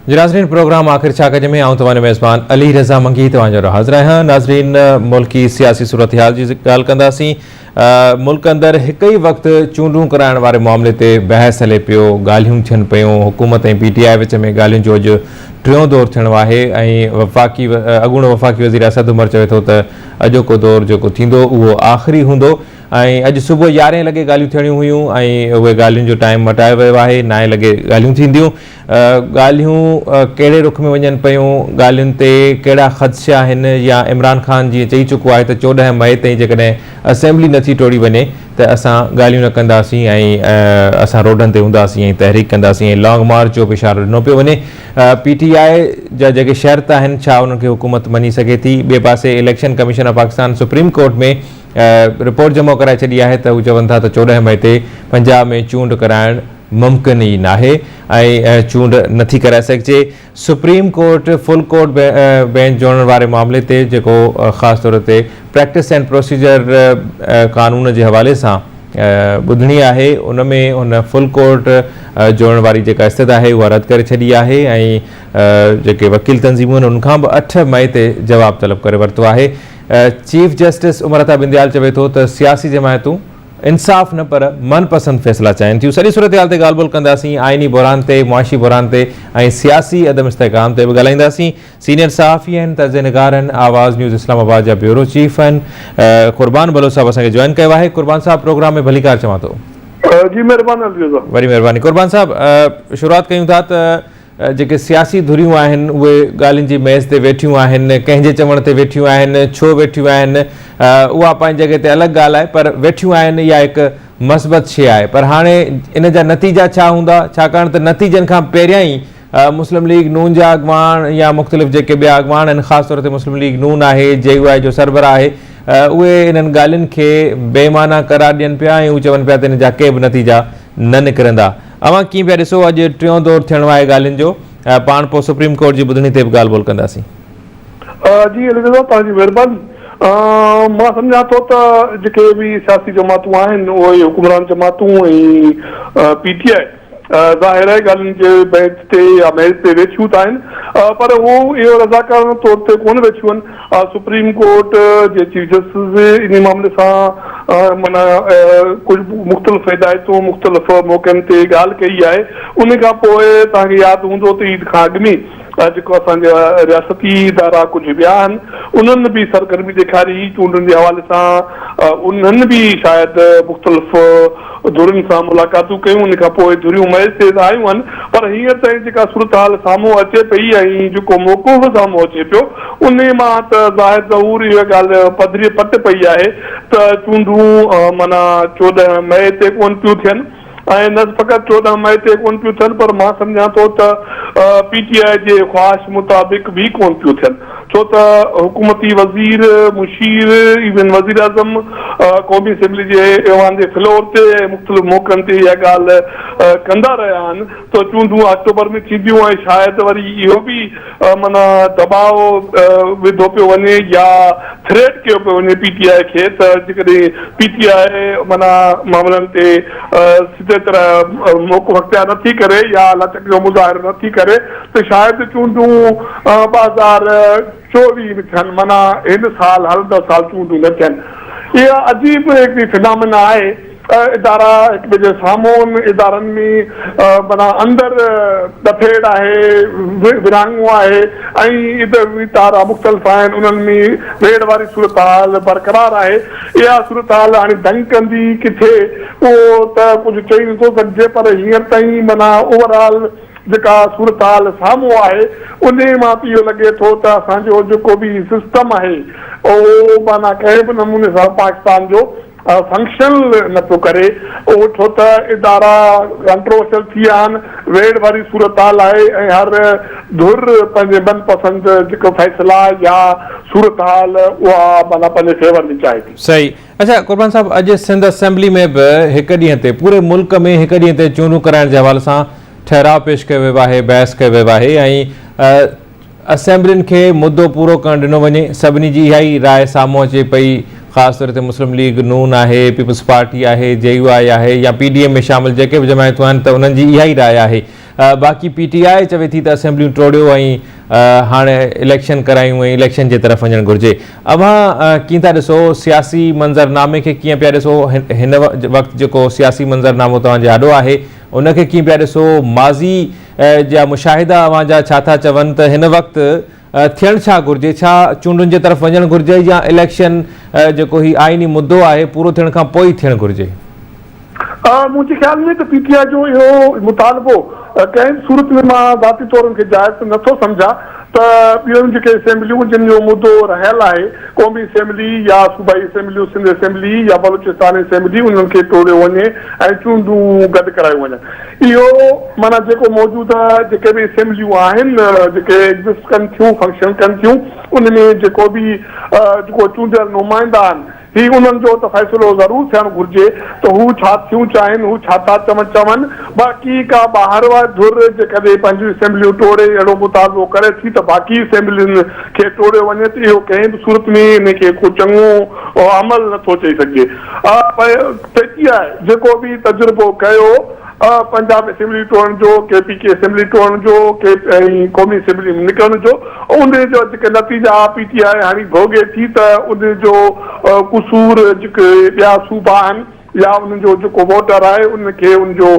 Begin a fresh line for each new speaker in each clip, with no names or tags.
جي ناظرين پروگرام آخر ڇا ڪجي ۾ آئون توهان جو ميزبان علي رضا منگي توهان جو حاضر آهيان ناظرين ملڪي سياسي صورتحال جي ڳالهه ڪنداسين ملڪ اندر هڪ ئي وقت چونڊون ڪرائڻ واري معاملي تي بحث هلي پيو ڳالهيون ٿين پيون حڪومت ۽ پي ٽي آء وچ ۾ ڳالهين جو اڄ ٽيون دور ٿيڻو آهي ۽ وفاقي اڳوڻو وفاقي وزير اسد عمر چوي ٿو ته اڄوڪو دور جيڪو ٿيندو اهو آخري هوندو ۽ اڄ صبح يارهين لڳي ڳالهيون ٿيڻيون هيون ۽ اهي ڳالهين جو ٽائيم مٽايو ويو آهي نائين لڳي ڳالهيون ٿينديون ڳالهيون ڪهڙي رخ ۾ وڃن پيون ڳالهين تي ڪهڙا خدشا آهن يا عمران خان جيئن چئي چڪو آهي ته 14 مئي تائين جيڪڏهن اسيمبلي نٿي ٽوڙي وڃي ته اسان ڳالهيون نه ڪنداسين ۽ اسان روڊن تي هونداسين ۽ تحريڪ ڪنداسين ۽ لانگ مارچ جو به اشارو ڏنو پيو وڃي پي ٽي آء جا جيڪي شرط آهن ڇا انهن کي حڪومت مڃي سگهي ٿي ٻئي پاسي election commission of Pakistan supreme court ۾ report جمع ڪرائي ڇڏي آهي ته هو چون ٿا ته 14 مئي تي پنجاب ۾ چونڊ ڪرائڻ ممڪن ئي ناهي ۽ چونڊ نٿي ڪرائي سگهجي. Supreme court full court bench جوڙڻ واري معاملي تي جيڪو خاص طور تي پريڪٽس اينڊ پروسيجر قانون جي حوالي سان ٻڌڻي آهي ان ۾ هن فل ڪورٽ جوڙڻ واري جيڪا استدعا آهي اها رد ڪري ڇڏي آهي ۽ جيڪي وڪيل تنظيمون آهن ان کان به 8 مئي تي جواب طلب ڪري ورتو آهي. چيف جسٽس عمر عطا بنديال چوي ٿو ته سياسي جماعتون انصاف نه پر من پسند فيصلا چاهين ٿيون. سڄي صورتحال تي ڳالهه ٻولهه ڪنداسين، آئيني بحران تي، معاشي بحران تي ۽ سياسي عدم استحڪام تي به ڳالهائينداسين. سينيئر صحافي آهن، تجزيه نگار آهن، آواز نيوز اسلام آباد جا بيورو چيف آهن. قربان بلوچ صاحب اسان کي جوائن ڪيو آهي. قربان صاحب پروگرام ۾ ڀليڪار چوان ٿو.
جي مهرباني علي رضا.
وڏي مهرباني قربان صاحب شروعات ڪيون ٿا ته جيڪي سياسي ڌريون آهن اهي ڳالهين جي ميز تي ويٺيون آهن، ڪنهن جي چوڻ تي ويٺيون آهن، ڇو ويٺيون آهن، اها پنهنجي جڳهه تي الڳ ڳالهه آهي پر ويٺيون آهن اها هڪ مثبت شيء آهي پر هاڻي ان جا نتيجا ڇا هوندا ڇاڪاڻ ته نتيجن کان پهريان ئي مسلم ليگ نون جا اڳواڻ يا مختلف جيڪي ٻيا اڳواڻ آهن خاص طور تي مسلم ليگ نون آهي جي يو آء جو سربراهه آهي اهي انهن ڳالهين کي بي معنيٰ قرار ڏين پيا ۽ هو چون پيا ته ان جا ڪي به نتيجا نه نڪرندا. اوهان ڪيئن پيا ڏسو اڄ ٽيون دور ٿيڻو آهي ڳالهين جو پاڻ پوء سپريم ڪورٽ جي ٻڌڻي تي به ڳالهه ٻولهه ڪنداسين.
جي علي رضا توهان جي مهرباني. مان سمجهان ٿو ته جيڪي به سياسي جماعتون آهن اهي حڪمران جماعتون ۽ پي ٽي آء ظاهر آهي ڳالهين جي بينچ تي يا ميز تي ويٺيون ته آهن پر هو اهو رضاڪارانه طور تي ڪونه ويٺيون آهن. سپريم ڪورٽ جي چيف جسٽس انهي معاملي سان معنيٰ ڪجهه مختلف هدايتون مختلف موقعن تي ڳالهه ڪئي آهي. ان کان پوء توهان کي ياد هوندو ته عيد کان اڳ ۾ جيڪو اسان جا رياستي ادارا ڪجهه ٻيا آهن انهن به سرگرمي ڏيکاري هئي چونڊن جي حوالي سان انهن به شايد مختلف ڌرين سان ملاقاتون ڪيون ان کان پوء ڌريون ميز تي ته آيون آهن پر هينئر تائين جيڪا صورتحال سامهون اچي پئي ۽ جيڪو موقف سامهون اچي پيو انهي مان ته ظاهر ظهور اها ڳالهه پڌري پٽ پئي آهي ته چونڊون معنيٰ 14 مئي تي ڪونه پيون ٿين ۽ نه فقط 14 مئي تي ڪونه پيون ٿين پر مان سمجهان ٿو ته پي ٽي آء جي خواهش مطابق به ڪونه پيون ٿين. ڇو ته حڪومتي وزير، مشير، ايون وزيراعظم قومي اسيمبلي جي ايوان جي فلور تي ۽ مختلف موقعن تي اها ڳالهه ڪندا رهيا آهن ته چونڊون آڪٽوبر ۾ ٿينديون ۽ شايد وري اهو به معنيٰ دٻاء وڌو پيو وڃي يا ٿريٽ ڪيو پيو وڃي پي ٽي آء کي ته جيڪڏهن پي ٽي آء معنيٰ معاملن تي سڌي طرح موقف اختيار نٿي ڪري يا لچڪ جو مظاهرو نٿي ڪري ته شايد چونڊون 2024 ۾ ٿين معنيٰ هن سال هلندڙ سال چونڊون نه ٿين. اها عجيب هڪڙي فنامنا آهي. ادارا هڪ ٻئي جي سامهون آهن، ادارن ۾ معنيٰ اندر ڏڦيڙ آهي، ورهاڱو آهي ۽ ادارا مختلف آهن انهن ۾ ويڙهه واري صورتحال برقرار آهي. اها صورتحال هاڻي دنگ ڪندي ڪٿي اهو ته ڪجهه چئي نٿو سگهجي پر هينئر تائين معنيٰ اوور آل جيڪا صورتحال سامهون آهي انهي مان ته اهو لڳي ٿو ته اسان جو جيڪو به سسٽم آهي اهو معنيٰ ڪنهن به نموني سان پاڪستان جو فنڪشنل نه پيو ڪري اهو ڇو ته ادارا ڪنٽروورشل ٿي ويا آهن ويڙهه واري صورتحال آهي ۽ هر ڌر پنهنجي من پسند جيڪو فيصلا يا صورتحال اها معنيٰ پنهنجي فيور ۾ چاهي ٿي.
صحيح اڇا قربان صاحب اڄ سنڌ اسيمبلي ۾ به هڪ ڏينهن تي پوري ملڪ ۾ هڪ ڏينهن تي چونڊون ڪرائڻ جي حوالي سان ٺهراء پيش ڪيو ويو آهي بحث ڪيو ويو آهي ۽ اسيمبلين کي مدو پورو ڪرڻ ڏنو وڃي سڀني جي اها ئي راء سامهون اچي پئي خاص طور تي مسلم ليگ نون آهي، پيپلز پارٽي آهي، جي يو آء آهي يا پي ڊي ايم ۾ شامل جيڪي به جماعتون آهن ته انهن جي اها ئي راء آهي. باقي پي ٽي آء چوي ٿي ته اسيمبليون ٽوڙيو ۽ هاڻ اليڪشن ڪرايون ۽ اليڪشن جي طرف وڃڻ گهرجي. اوهان ڪيئن ٿا ڏسو سياسي منظر نامي کي ڪيئن پيا ڏسو هن وقت جيڪو سياسي منظر نامو توهان جي آڏو آهي ان کي ڪيئن پيا ڏسو ماضي جا مشاهدا اوهان جا ڇا ٿا چون ته هن وقت ٿيڻ ڇا گهرجي ڇا چونڊن جي طرف وڃڻ گهرجي يا اليڪشن جيڪو هي آئيني مدو آهي پورو ٿيڻ کان پوء ئي ٿيڻ گهرجي؟
منهنجي خيال ۾ ته پي ٽي آء جو اهو مطالبو ڪنهن به صورت ۾ مان ذاتي طور ان کي جائز ته نٿو سمجهان ته ٻيون جيڪي اسيمبليون جن جو مدو رهيل آهي قومي اسيمبلي يا صوبائي اسيمبليون سنڌ اسيمبلي يا بلوچستان اسيمبلي انهن کي ٽوڙيو وڃي ۽ چونڊون گڏ ڪرايون وڃن اهو معنيٰ جيڪو موجوده جيڪي به اسيمبليون آهن جيڪي ايگزسٽ ڪن ٿيون فنڪشن ڪن ٿيون ان ۾ جيڪو به جيڪو چونڊيل نمائندا آهن هي انهن جو ته فيصلو ضرور ٿيڻ گهرجي ته هو ڇا ٿيون چاهين هو ڇا ٿا چوڻ چون باقي ڪا ٻاهر واري ڌر جيڪڏهن پنهنجون اسيمبليون ٽوڙي اهڙو مطالبو ڪري ٿي ته باقي اسيمبلين کي ٽوڙيو وڃي ته اهو ڪنهن به صورت ۾ ان کي ڪو چڱو عمل نه ٿو چئي سگهجي. پي ٽي آء جيڪو به تجربو ڪيو پنجاب اسيمبلي ٽوڙڻ جو، ڪي پي ڪي اسيمبلي ٽوڙڻ جو، ڪي ۽ قومي اسيمبلي ۾ نڪرڻ جو ان جو جيڪي نتيجا پي ٽي آء هاڻي ڀوڳي ٿي ته ان جو قصور جيڪي ٻيا صوبا آهن يا انهن جو جيڪو ووٽر آهي ان کي ان جو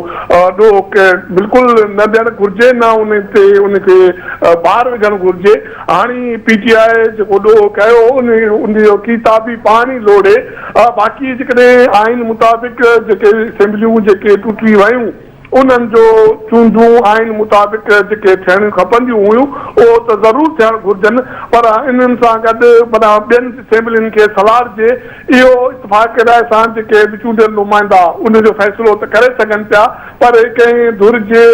ڏوهه بلڪل نه ڏيڻ گهرجي نه ان تي ان کي بار وجهڻ گهرجي هاڻي پي ٽي آء جيڪو ڏوهه ڪيو ان ان جو ڪيتابي پاڻ ئي لوڙي باقي جيڪڏهن آئين مطابق جيڪي اسيمبليون جيڪي ٽٽي ويون انهن جو چونڊون آئين مطابق جيڪي ٿيڻيون کپنديون هيون اهو ته ضرور ٿيڻ گهرجن پر انهن سان گڏ معنيٰ ٻين اسيمبلين کي سلهاڙجي اهو اتفاق راء سان جيڪي به چونڊيل نمائندا ان جو فيصلو ته ڪري سگهن پيا پر ڪنهن ڌر جي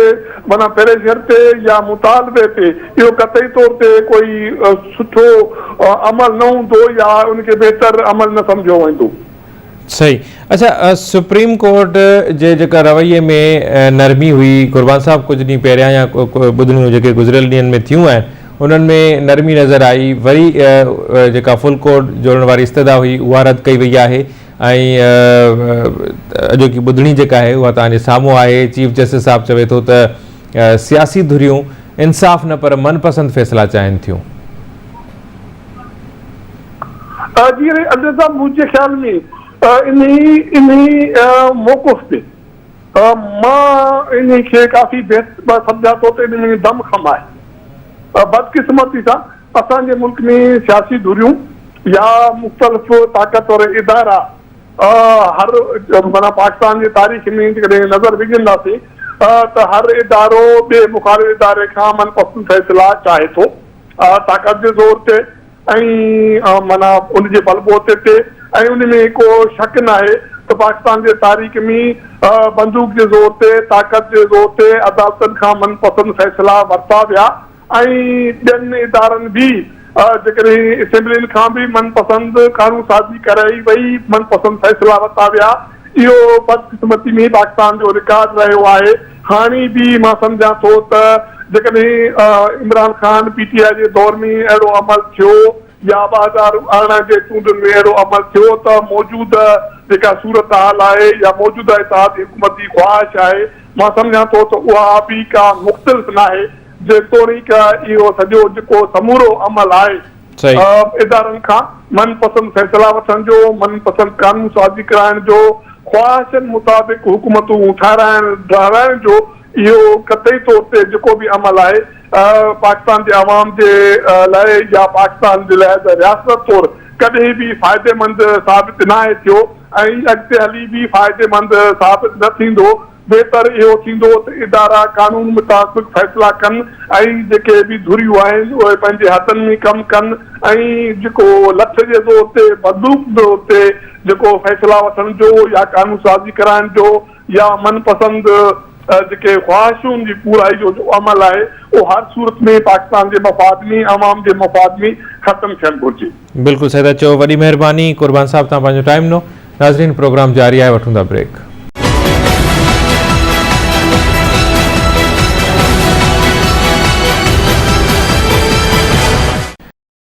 معنيٰ پريشر تي يا مطالبي تي اهو قطعي طور تي ڪوئي سٺو عمل نه هوندو يا ان کي بهتر عمل نه سمجهيو ويندو.
صحيح اڇا سپريم ڪورٽ جي جيڪا رويي ۾ نرمي هئي قربان صاحب ڪجهه ڏينهن پهريان يا ٻڌڻيون جيڪي گذريل ڏينهن ۾ ٿيون آهن انهن ۾ نرمي نظر آئي وري جيڪا فل ڪورٽ جوڙڻ واري استدعا هئي اها رد ڪئي وئي آهي ۽ اڄوڪي ٻڌڻي جيڪا آهي اها توهان جي سامهون آهي چيف جسٽس صاحب چوي ٿو ته سياسي ڌريون انصاف نه پر من پسند فيصلا چاهين ٿيون.
جي علي صاحب منهنجي خيال ۾ انهي انهي موقف تي مان انهي کي ڪافي بهتر سمجهان ٿو ته ان ۾ دم خم آهي. بدقسمتي سان اسان جي ملڪ ۾ سياسي ڌريون يا مختلف طاقتور ادارا هر معنيٰ پاڪستان جي تاريخ ۾ جيڪڏهن نظر وجهنداسين ته هر ادارو ٻئي مخالف اداري کان من پسند فيصلا چاهي ٿو طاقت جي زور تي ۽ معنيٰ ان جي بلبوتي تي ۽ ان ۾ ڪو شڪ ناهي ته پاڪستان جي تاريخ ۾ بندوق جي زور تي، طاقت جي زور تي عدالتن کان من پسند فيصلا ورتا ويا ۽ ٻين ادارن به جيڪڏهن اسيمبلين کان به من پسند قانون سازي ڪرائي وئي، من پسند فيصلا ورتا ويا، اهو بدقسمتي ۾ پاڪستان جو رڪارڊ رهيو آهي، هاڻي به مان سمجهان ٿو ته جيڪڏهن Imran Khan P T I جي دور ۾ اهڙو عمل ٿيو يا 2018 جي چونڊن ۾ اهڙو عمل ٿيو ته موجوده جيڪا صورتحال آهي يا موجوده اتحادي حڪومت جي خواهش آهي مان سمجهان ٿو ته اها به ڪا مختلف ناهي جيتوڻيڪ اهو سڄو جيڪو سمورو عمل آهي ادارن کان من پسند فيصلا وٺڻ جو، من پسند قانون سازي ڪرائڻ جو، خواهشن مطابق حڪومتون ٺهرائڻ ڊهرائڻ جو اهو قطعي طور تي جيڪو به عمل آهي پاڪستان جي عوام جي لاء يا پاڪستان جي لاء رياست طور ڪڏهن به فائديمند ثابت ناهي ٿيو ۽ اڳتي هلي به فائديمند ثابت نه ٿيندو. بهتر اهو ٿيندو ته ادارا قانون مطابق فيصلا ڪن ۽ جيڪي به ڌريون آهن اهي پنهنجي حدن ۾ ڪم ڪن ۽ جيڪو لٺ جي زور تي بندوق زور تي جيڪو فيصلا وٺڻ جو يا قانون سازي ڪرائڻ جو يا من پسند جيڪي خواهشن جي پورائي جو جو عمل آهي اهو هر صورت ۾ پاڪستان جي مفاد ۾ عوام جي مفاد ۾ ختم ٿيڻ گهرجي.
بلڪل صحيح ٿا چئو وڏي مهرباني قربان صاحب توهان پنهنجو ٽائيم ڏنو ناظرين پروگرام جاري آهي وٺون ٿا بريڪ.